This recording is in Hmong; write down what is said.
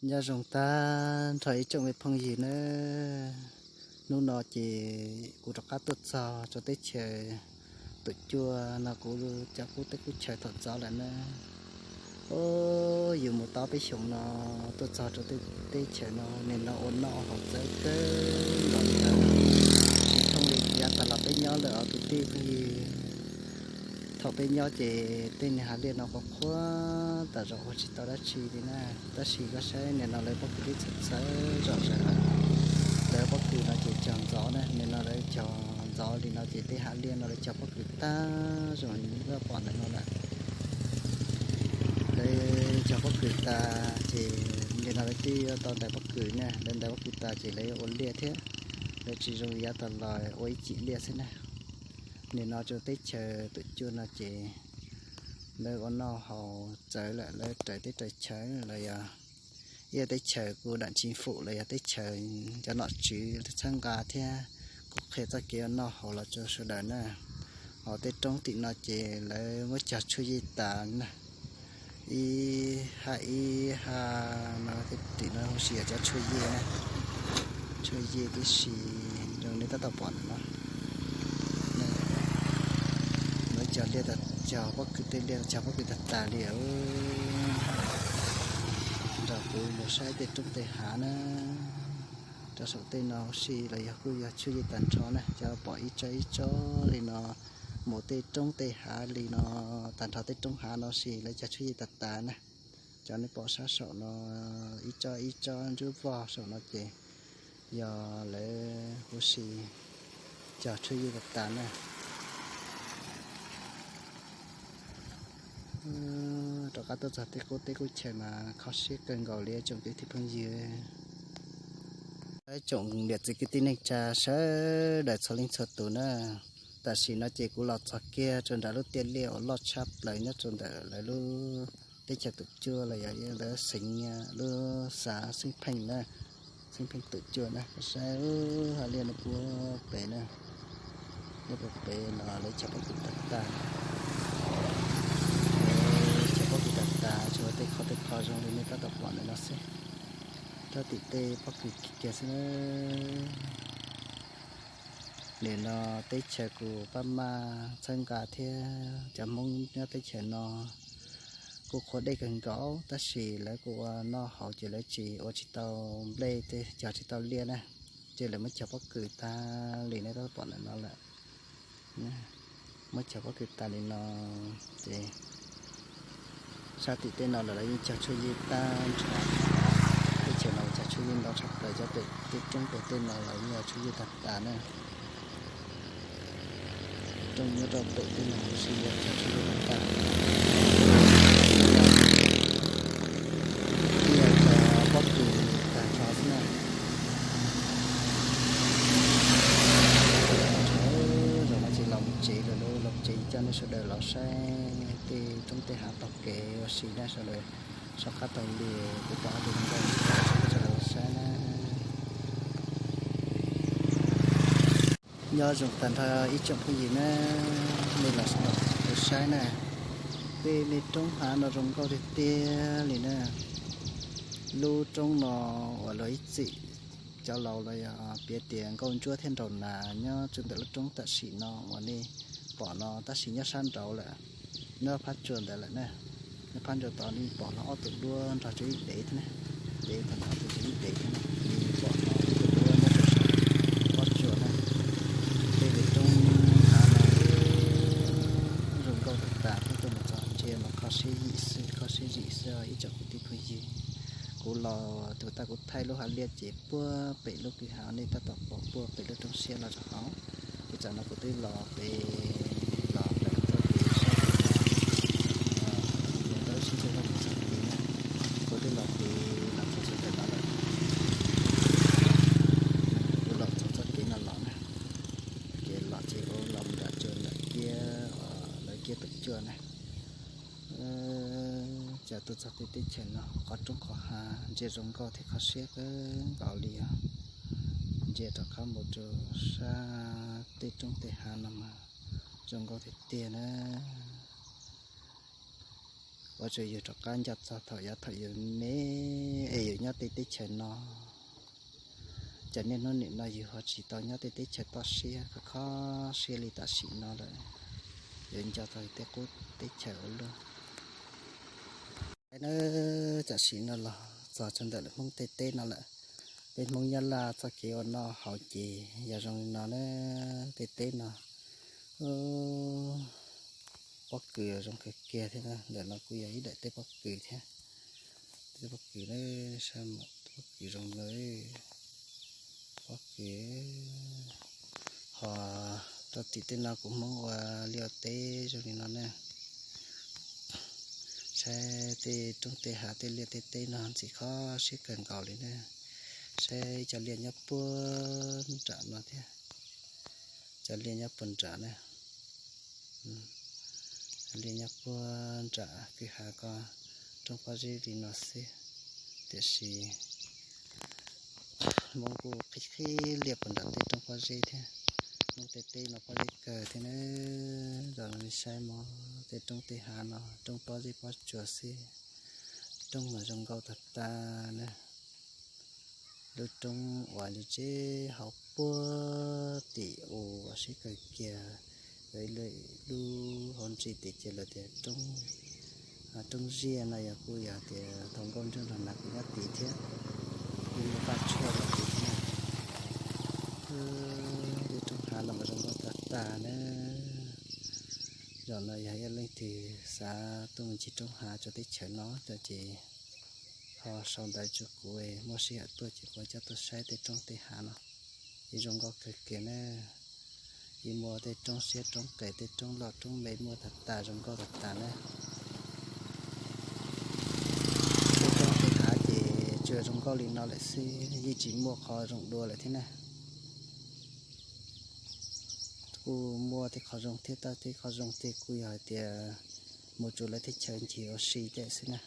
Nyob zoo tag nrho ib tsoom me phooj ywg nawb. Hnub no ces kuv rov qab tuaj txog rau teb chaws Tuam Cuaj no, kuv cov qub teb qub chaw thaum ntxov lawm na. Ub, yus mus tau peb xyoos no tuaj txog rau teb chaws no, nim no ua noj haus txawv kawg nkaus li lawm. Tsis thooj li yav tag los peb nyob lawm os kwv tij phooj ywg. Thaum peb nyob ces tej niag hav liaj no qhuav qhuav tas zog ua tsis tau dab tsi li na. Tab sis koj saib nim no lawv pob kws twb txhawv txhawv zom zaws lawm. Lawv pob kws no ces cog ntxov na, nim no lawv cog ntxov li no ces tej hav liaj no lawv cog pob kws tag zoo li koj pom ntawm no lawm. Lawv cog pob kws tas ces nim no lawv twb yuav tau ntais pob kws na, lawv ntais pob kws tas ces lawv yuav ua liaj thiab. Lawv tsis zoo yav tas los ua ib cim liaj xwb na. Nim no rau teb chaws Tuam Cuaj no ces lawv ua noj haus txawv lawm, lawv raws teb raws chaw los yog ib teb chaws kuj dam tsis fum los yog teb chaws cov nom tswv txhawb nqa thiab kuj qhia txoj kev ua noj haus los rau sawv daws na. Hos tej roob tim no ces lawv muab cog tshuaj yej tas na. Ib hab ib hab no tim no huv si yog cov tshuaj yej na, tshuaj yej tib si zoo li nej tab tom pom ntawm no. Lawv cog liaj, cog pob kws, tej liaj cog pob kws tag tas li. Nrog kuv mus saib tej roob tej hav na. Rau saum tej no huv si los yog kuj yog tshuaj yej tag nrho na, cov pom ib tsob ib tsob li no mus tej roob tej hav li no, tag nrho tej roob hav no huv si lawv cog tshuaj yej tag tas na. Cov nej pom sab saum no ib tsob ib tsob ntsub vog saum no ces yog lawv huv si cog tshuaj yej tag tas na. Rov qab tuaj txog tej qub teb qub chaw mas kho siab kawg nkaus li tsoom kwv tij phooj ywg, tsoom niam txiv kwv tij neej tsa sawv daws txhua leej txhua tus na. Tam sim no ces kuv los txog kiag rau nram lub tiaj liaj uas loj tshaj plaws nyob rau ntawm lawv lub teb chaws Tuam Cuaj los yog lawv xeev, lub xav Xeeb Pheej na, Xeeb Pheej Tuam Cuaj na. Koj saib hav liaj no puag pem na, nyob puag pem no lawv cog pob kws tag tas, cog pob kws tag tas tsuas tej qho tej qho zoo li nej tab tom pom ntawm no xwb. Thab tim tej pob kws kiag xwb na. Nim no teb chaws kuj pab maj txhawb nqa thiab cov Hmoob nyob teb chaws no kuj qhuav dej kawg nkaus tab sis lawv kuj ua noj haus ces lawv tsis ua tsis tau nplej tej, cog tsis tau liaj na, ces lawv muab cog pob kws tag li nej tab tom pom ntawm no lawm. Muab cog pob kws tas li no ces sab tim tej no lawv yeej cog tshuaj yej tag nrho. Teb chaws no cog tshuaj yej ntau tshaj plaws, cov pem tej roob pem tej no lawv yeej cog tshuaj yej tag tas na. Roob nyob rau pem tej no huv si yog cog tshuaj yej tag tas, yog cog pob kws tag nrho xwb na. Zaum no ces los mus tsev lawm, los tsev coj nej sawv daws los saib tej roob tej hav taug kev ua si na sawv daws. Soj qab taug li kuv pom ob tug zoo nkauj, sawv daws los saib na. Nyob zoo tag nrho ib tsoom phooj ywg na, nej los saib na, tej me roob hav no zoo nkauj tiag tiag li na. Lub roob no uas luag ib txwm cov laus los yog piav tias nkauj ntsuab thiab nraug nas nyob tsev ntawm lub roob tam sim no uas nej pom no tab sis nyob sab nraud lawm, nyob phab tsua ntawd lawm na. Nyob phab ntsa tod nej pom los ob tug duab nrog rau ib dev thiab na, dev tag nrho tus rau ib dev thiab na, nej pom no ib tug duab nyob rau saum pob tsuas na. Tej roob hav no zoo nkauj tag tas, peb tuaj mus txog ntsia mas kho siab zim xwb, kho siab zim xwb ib tsoom kwv tij phooj ywg. Kuv los tus tag kuv thaij lub hav liaj ces puag pem lub kwj ha nej tab tom pom puag pem lub roob siab los rau hauv. Ces tsam no kuv twb los pem, los pem txoj kev sab pem no, mus rau lub sib txog txoj kev na, kuv twb los pem los txog sab pem no lawm. Kuv los txog txoj kev no los na, kev los ces kuv los nram tsua nram kiab, lawv kiab pem cuaj na. Cas tuaj txog tej teb chaws no qhov roob qhov hav ntsia zoo nkauj thiab kho siab kawg nkaus li os. Ntsia rov qab mus rau sab tej roob tej hav no mas zoo nkauj tiag tiag na. Ua tsaug yus rov qab nco txog thaum yav thaum yus me es yus nyob tej teb chaws no. Cov niaj hnub nim no yus ho tsis tau nyob tej teb chaws toj siab kho kho siab li tam sim no lawm. Yus nco txog tej qub teb chaws ua luaj. Nawb, tam sim no los txog rau ntawm lawm Hmoob tej teb no lawm. Peb Hmoob Nyab Laj txoj kev ua noj haus ces yog zoo li no na, tej teb no. Pob kws zoo kawg kiag thiab, ntawm no kuj yog ib daim teb pob kws thiab. Teb pob kws na, saib pob kws zoo li, pob kws. Ho rau tim tej no kuv Hmoob ua liaj ua teb zoo li no na. Saib tej roob tej hav tej liaj tej teb no ntxim kho siab kawg nkaus li na. Saib cov liaj nyob puag nram no thiab, cov liaj nyob puag nram na. Liaj nyob puag nram kwj ha ko, roob pob zeb li no xwb, tiam sis Hmoob kuj qhib qhib liaj puag nram tej roob pob zeb thiab. Hmoob tej teb no pob zeb kawg thiab na. Zaum no nej saib mog, tej roob tej hav no roob pob zeb pob tsuas xwb, roob mas zoo nkauj tag tag na. Lub roob uas ntsib hauv puag tim u siab kawg kiag, yog ib lub hauv ntsis tim ces lawv tias roob, roob ziaj no yog kuj yog tias thaum nkauj ntsuab nrog nas kuj nyob tid thiab, kuj muaj paj tshuaj los tid thiab na. Lub roob hav no mas zoo nkauj tag tag na. Zaum no yog yog leej twg xav tuaj mus ncig roob hav rau teb chaws no ces ho sau ntawv rau kuv, muaj sij hawm tuaj ces kuv coj tuaj saib tej roob tej hav no. Yeej zoo nkauj kawg kiag na. Yeej muaj tej roob siab roob qes, tej roob loj roob me muaj tag tas, zoo nkauj tag tas na. Tej roob tej hav ces tsuas zoo nkauj li no lawm xwb, yeej tsis muaj qhov zoo dua lawm thiab na. Kuj muaj tej qhov zoo thiab, tab tej qhov zoo tej kuj yog hais tias mus rau lawv teb chaws ncig ua si tej xwb na.